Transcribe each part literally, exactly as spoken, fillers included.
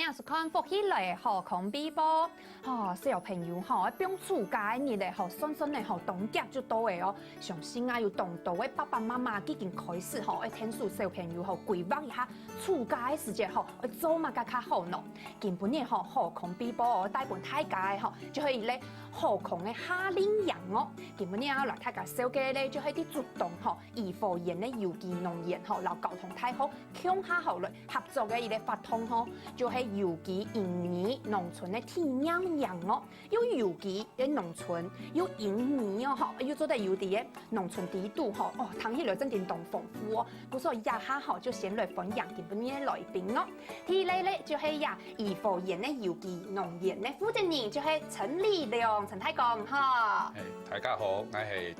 今日收看福氣來了好康備報。吼，小朋友吼，放暑假个日仔吼，算算仔吼，當遽就到了哦。相信啊，有當多个爸爸媽媽已經開始吼，愛𢯭手小朋友吼，規劃一下暑假个時節吼，愛做麼个較好呢？今晡日吼，好康備報哦，帶分大家个吼，就係一個好康个夏令營哦。今晡日啊，來大家紹介个就係在竹東吼，頤和園个有機農園吼，摎交通大學共下吼來合作个一個活動吼，就係有機英語農村个體驗營哦。又有機个農村，又英語哦吼，又做得有機个農村地圖吼，哦，聽起來真正當豐富哦。故所這下吼，就先來歡迎今晡日个來賓哦。第一個咧，就係呀，頤和園个有機農園个負責人，就係陳立良，陳太公哈。哎，大家好，我係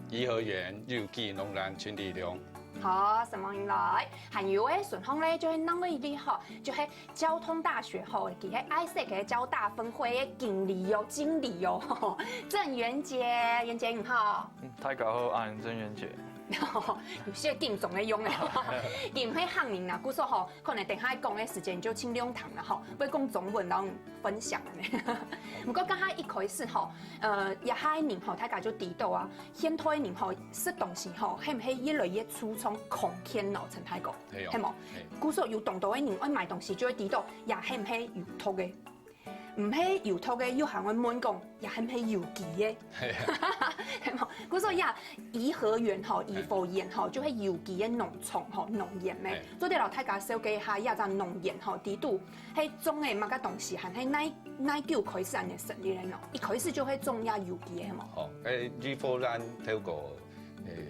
頤和園有機農園陳立良。好，承蒙你來。還有个順風咧，就係另外一位吼，就係交通大學吼，佢係愛惜个交大分會个經理哦，經理哦，鄭元杰，元杰你好。嗯，大家好，我係鄭元杰。有些緊張个樣仔，佢毋係客人啊，故所吼，可能等下講个時間就盡量聽啦吼，會講中文，然後分享个呢。毋過剛剛一開始吼，呃，這下个人吼，大家就知道啊，現代人吼食東西吼，係毋係越來越注重康健咯，陳太公，係哦係無？係故所有當多个人愛買東西，就會知道，這係毋係有毒个。毋係有毒个，又還會問講，這係毋係有機个？係啊係無？故所呀，頤和園吼，頤和園吼，就係有機个農場吼，農園咩嘿。做得摎大家紹介一下，這隻農園吼，底肚係種个麼个東西，還係哪哪久開始恁樣成立个呢？一開始就係種這有機个係無？哦，誒，頤和園透過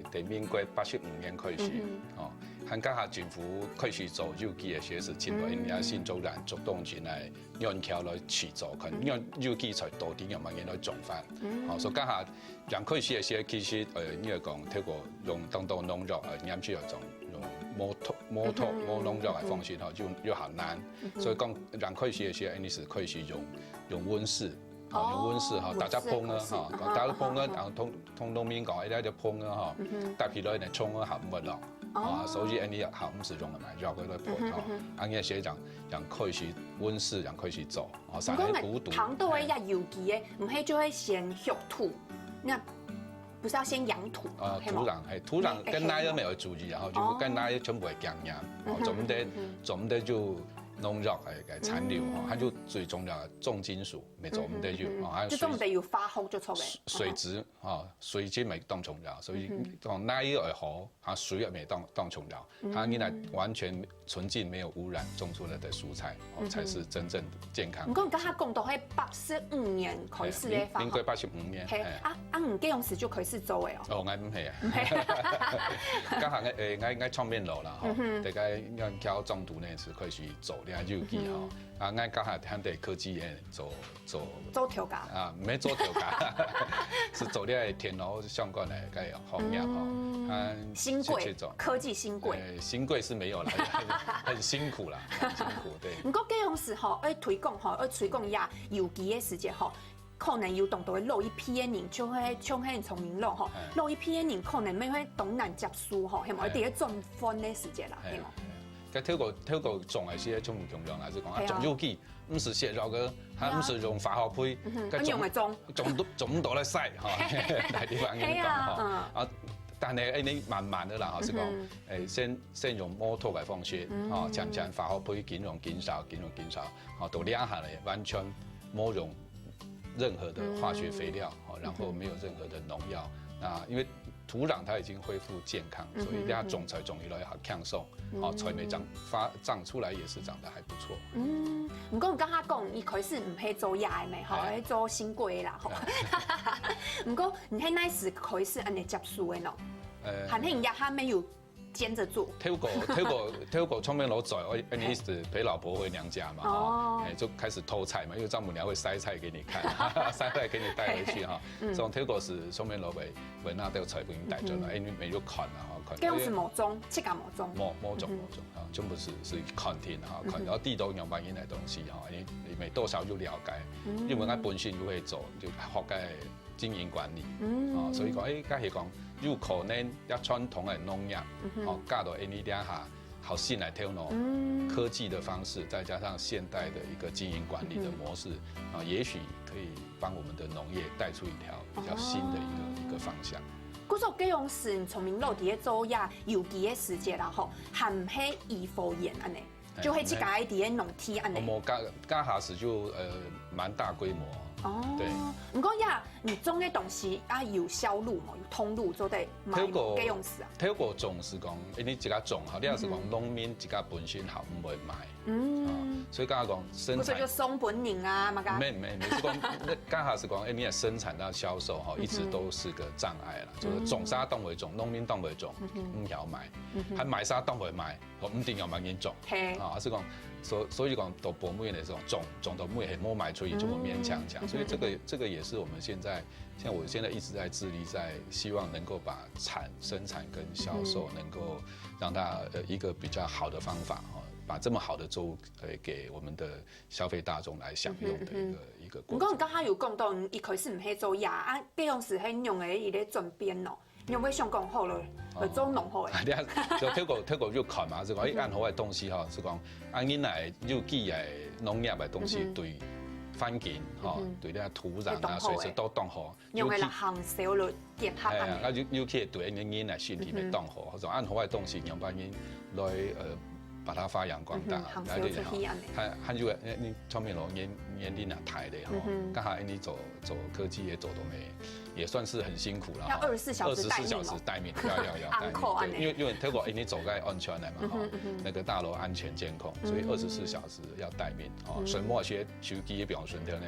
誒，在民國八十五年開始，哦，還該下政府開始做有機个時節，請到人家新竹蘭、竹東鎮來研究來試做，看用有機菜到底仰般个來種法。哦，所以該下人開始个時節，其實呃，你來講，透過用當多農藥，呃，黏去來種，用無毒、無毒、無農藥个方式吼，就又較難。所以講人開始个時節，你係開始用用溫室。 哦，用溫室哈，大家碰啊哈，大家碰啊，然後通通農民講，哎，就碰啊哈，搭起來呢，衝啊，合毋落，啊，所以恁樣也合毋使用个嘛，要个來碰哈，恁樣先講，講開始溫室，講開始做，哦，毋三過个補毒，談到个也有機个，毋係就會先畜土，那不是要先養土，啊，係無土壤，嘿，土壤跟哪樣沒有注意，然後就跟哪樣全部會講呀，哦，總得總得就農藥个个殘留哈，它就最重要的重金屬，沒做毋得有，哦，還有就總得有化學就出來。水質啊，水質也當重要，所以講哪一个好，啊，水也當當重要，它應該完全純淨沒有污染種出來的蔬菜，哦，才是真正健康毋。過你剛才講到係八十五年開始个民國八十五年，嘿，啊啊，你這樣時就開始做个哦。哦，𠊎毋係啊，剛好𠊎誒，𠊎𠊎創辦人啦，吼，大概𠊎教中途呢是開始做這有機吼，啊，𠊎剛好還在科技業做做做頭家。啊，毋係做頭家，係做這个電腦相關个該个行業吼，啊，新貴這種科技新貴。誒，新貴是沒有啦，很辛苦啦，很辛苦，對。毋過這樣時吼，愛推廣吼，愛推廣這有機个時節吼，可能有當多老一輩个人，就會像係聰明佬吼，老一輩个人可能會會當難接受吼，係無？一定要轉換个時節啦，係無？該透過透過種个時節，全部共樣啦，係講啊，係啊種有機，毋使洗腦个，還毋使用化學肥，該用个種，種都種毋到來曬哈，大地方跟你講係啊哈，啊，但係誒，你慢慢个啦，哈，係講誒，先先用無毒个方式，哈，漸漸化學肥緊用緊少，緊用緊少，哈，到這下咧，完全無用任何的化學肥料，哈，然後沒有任何的農藥。那因為土壤它已經恢復健康，所以這種菜種起來也好輕鬆，哦，菜苗長發長出來也是長得還不錯。嗯，毋過你剛才講，一開始毋係做這个咩，吼，哎係做新貴啦，吼。毋過你係哪時開始恁樣接受个呢？呃還係你也還沒有兼著做？透過透過透過聰明佬做，我我意思陪老婆回娘家嘛，哦哦，哎，就開始偷菜嘛，因為丈母娘會塞菜給你看，塞菜給你帶回去哈。從透過係聰明佬會會拿到菜分你帶轉來，哎，你每就看啊，哈，看。這樣子無種，自家無種。無無種無種啊，全部係係看定哈，看然後地都用白銀的東西哈，你你每多少就了解，因為𠊎本身就會做，就學个經營管理，哦，所以講，哎，該係講有可能要傳統的農業，哦，加到恁樣下，好新的头脑，科技的方式，再加上现代的一个经营管理的模式，啊，也许可以帮我们的农业带出一条比较新的一个一个方向。故所，該樣時聰明老弟个做呀，有機个時节啦吼，還毋係怡和園恁呢，就係自家个農地恁呢。我们刚刚开始就呃蛮大规模，哦，对，毋过呀，你种个东西啊有销路嘛，有通路做得卖嘛，该样子啊。透过种是讲，哎，你自家种哈，你要是讲农民自家本身好，毋会卖。嗯，所以刚刚讲生产，不是就送本人啊，嘛个。没没没，是讲那刚好是讲，哎，你也生产到销售哈，一直都是个障碍了，就是种啥当会种，农民当会种，毋晓卖，还买啥当会卖，我毋定要买人种。嘿，啊，是讲所所以讲，都保姆也是种种种到尾还没卖出去，就勉强讲，所以这个这个也是我们现在。像我现在一直在致力在希望能够把产生产跟销售能够让它呃一个比较好的方法哈，把这么好的作物呃给我们的消费大众来享用的一个一个过程。毋过你刚刚有讲到，一开始毋係做呀，啊，这样是很用的一个转变咯。你有没有想讲好了，呃，做农好诶？你看，就透过透过就看嘛，是讲，哎，按好的东西哈，是讲，啊，你来有机的农业的东西对环境哈，对那土壤啊，水质都当好。 用个六行小路结合哎呀，安尼。那就尤其对人人来身体会当好，或者按好的东西，让别人来呃把它发扬光大，嗯哼，行销出去安尼。还还有你创业咯，年年龄啊大的吼，刚好你走走科技也走到没，也算是很辛苦了。要二十四小时二十四小时待命，要要要待命，安扣安尼。因为因为透过你走在安全的嘛哈，那个大楼安全监控，所以二十四小时要待命哦，水墨学手机也表示的呢。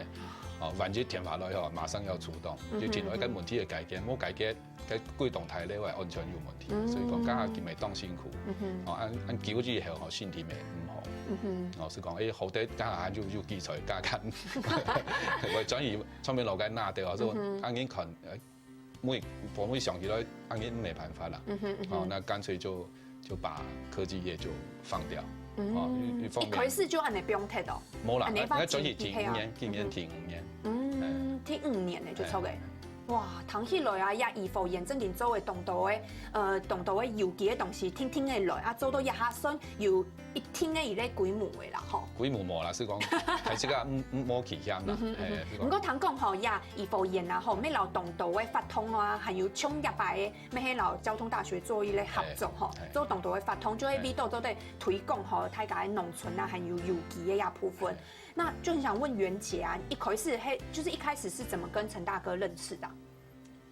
哦，万一天花落去吼，马上要出动，就进入一个问题的解决，无解决，该几栋大楼个安全有问题，所以讲，刚好佢们当辛苦。哦，按按九日后吼，身体也毋好。哦，是讲，哎，好得刚好就有机会加减，我转移上面落个那掉，所以按人看，呃，每我们想起来，按人没办法啦。哦，那干脆就就把科技业就放掉。哦，一方面一开始就安尼放忒哦。无啦，安尼那转去停五年，今年停五年。嗯，停五年呢，就超个。哇，听起来啊，也怡和園正经做个当多个，呃，当多个有机个东西，停停个来啊，做到一下算有一定个一个规模个啦吼。规模无啦，是讲还是个嗯嗯无起险啦，哎，是讲毋过听讲吼，呀，怡和園啊吼，乜有当多个活动啊，还有创业个，乜係有交通大学做一个合作吼，做当多个活动，就係为到做得推广吼，大家个农村啊，还有有机个呀部分。 那就很想问袁杰啊，一开始嘿，就是一开始是怎么跟陈大哥认识的啊？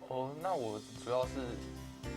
哦，那我主要是，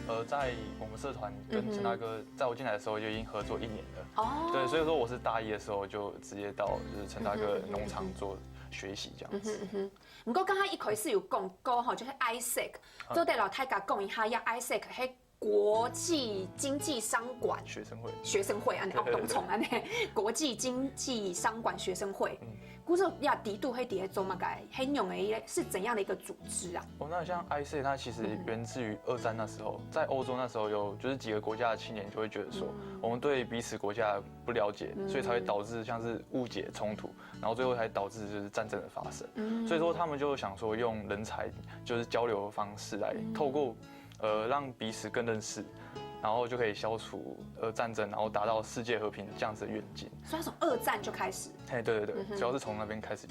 呃，在我们社团跟陈大哥，在我进来的时候就已经合作一年了。哦，对，所以说我是大一的时候就直接到就是陈大哥的农场做学习这样子。嗯哼，不过刚刚一开始有讲过吼，就是Isaac，做得老太太讲一下，要Isaac嘿国际经济商管学生会。学生会，安尼哦，懂虫安尼，国际经济商管学生会。故所要底肚黑底黑做嘛个，黑用的一个是怎样的一个组织啊？哦，那像 I C 它其实源自于二战那时候，在欧洲那时候有就是几个国家的青年就会觉得说，我们对彼此国家不了解，所以才会导致像是误解冲突，然后最后才导致就是战争的发生。所以说他们就想说用人才就是交流的方式来透过呃让彼此更认识，然后就可以消除呃战争，然后达到世界和平这样子的愿景。所以他从二战就开始，嘿，对对对，主要是从那边开始。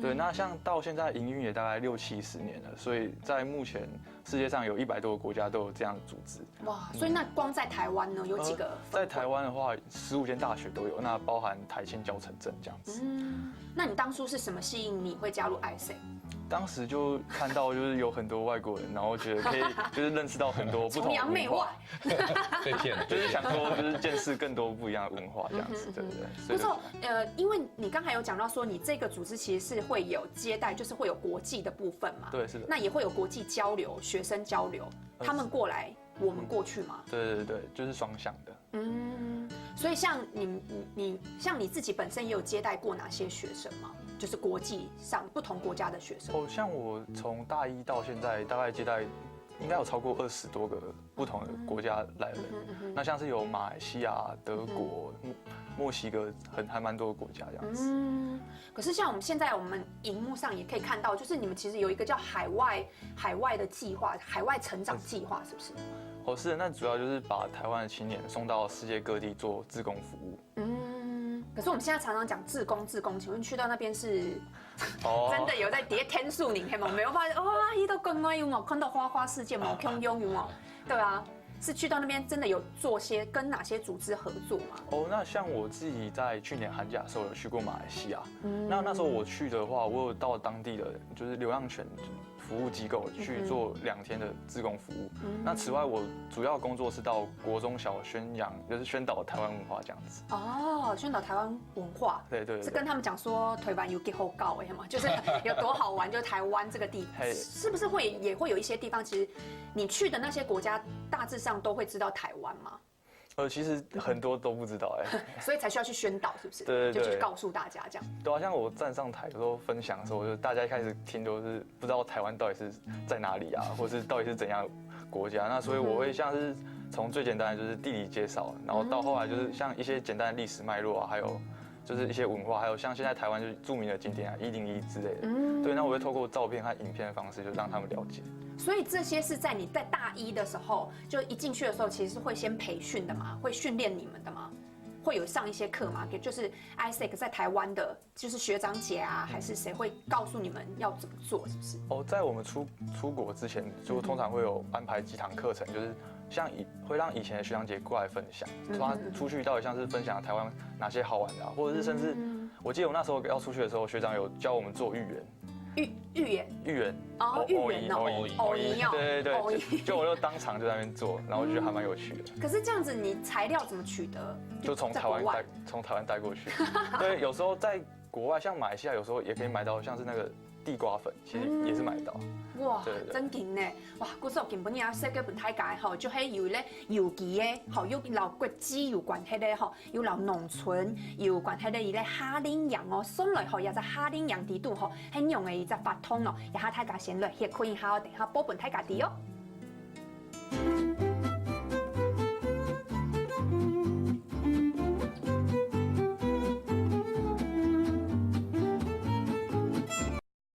对，那像到现在营运也大概六七十年了，所以在目前世界上有一百多个国家都有这样的组织。哇，所以那光在台湾呢，有几个？在台湾的话，十五间大学都有，那包含台青教城镇这样子。嗯，那你当初是什么吸引你会加入 I C？当时就看到就是有很多外国人，然后觉得可以就是认识到很多不同的文化。被骗了，就是想说就是见识更多不一样的文化这样子，对不对？不错，呃，因为你刚才有讲到说你这个组织其实是会有接待，就是会有国际的部分嘛，对，是的。那也会有国际交流、学生交流，他们过来，我们过去嘛，对对对，就是双向的。嗯，所以像你你你像你自己本身也有接待过哪些学生吗？就是国际上不同国家的学生。哦，像我从大一到现在，大概接待应该有超过二十多个不同的国家来的人。那像是有马来西亚、德国、墨墨西哥，很还蛮多个国家这样子。嗯，可是像我们现在我们荧幕上也可以看到，就是你们其实有一个叫海外海外的计划，海外成长计划，是不是？哦，是的，那主要就是把台湾的青年送到世界各地做志工服务。嗯，可是我们现在常常讲志工，志工，请问去到那边是哦真的有在底下天数你看吗？没有发现哦，一到更外有没有看到花花世界，没有空用有没有？对啊，是去到那边真的有做些跟哪些组织合作吗？哦，那像我自己在去年寒假的时候有去过马来西亚，那那时候我去的话，我有到当地的就是流浪犬服务机构去做两天的志工服务。那此外，我主要工作是到国中小宣扬，就是宣导台湾文化这样子。哦，宣导台湾文化。对对对是跟他们讲说台湾有几好搞的嘛，就是有多好玩，就台湾这个地方，嘿是不是会也会有一些地方，其实你去的那些国家，大致上都会知道台湾嘛，呃，其实很多都不知道哎、所以才需要去宣导，是不是？对对对就去告诉大家这样。对啊，像我站上台的时候分享的时候，就大家一开始听都是不知道台湾到底是在哪里啊，或是到底是怎样的国家。那所以我会像是从最简单的就是地理介绍，然后到后来就是像一些简单的历史脉络啊，还有就是一些文化，还有像现在台湾就是著名的景点啊，一零一之类的。对，那我会透过照片和影片的方式，就让他们了解。所以这些是在你在大一的时候，就一进去的时候，其实是会先培训的嘛，会训练你们的嘛，会有上一些课嘛，给就是 Isaac 在台湾的，就是学长姐啊，还是谁会告诉你们要怎么做，是不是？哦，在我们出出国之前，就通常会有安排几堂课程，就是像以会让以前的学长姐过来分享，说他出去到底像是分享台湾哪些好玩的、啊，或者是甚至我记得我那时候要出去的时候，学长有教我们做芋圆，芋芋圆芋圆哦芋圆哦芋芋圆哦对对对，芋圆就就我就当场就在那边做，然后我觉得还蛮有趣的，可是这样子，你材料怎么取得？就从台湾在国外带从台湾带过去，对，有时候在国外像马来西亚，有时候也可以买到像是那个地瓜粉，其实也是买得到。哇，对对对真劲呢！哇，故所今晡日啊，設計分大家吼，就係有咧有機个吼，有摎國際有關係个吼，有摎農村有關係个一个夏令營哦，上來吼，也在夏令營底肚吼，很用个一隻活動哦，也下大家先來歇睏一下哦，等下報分大家知哦。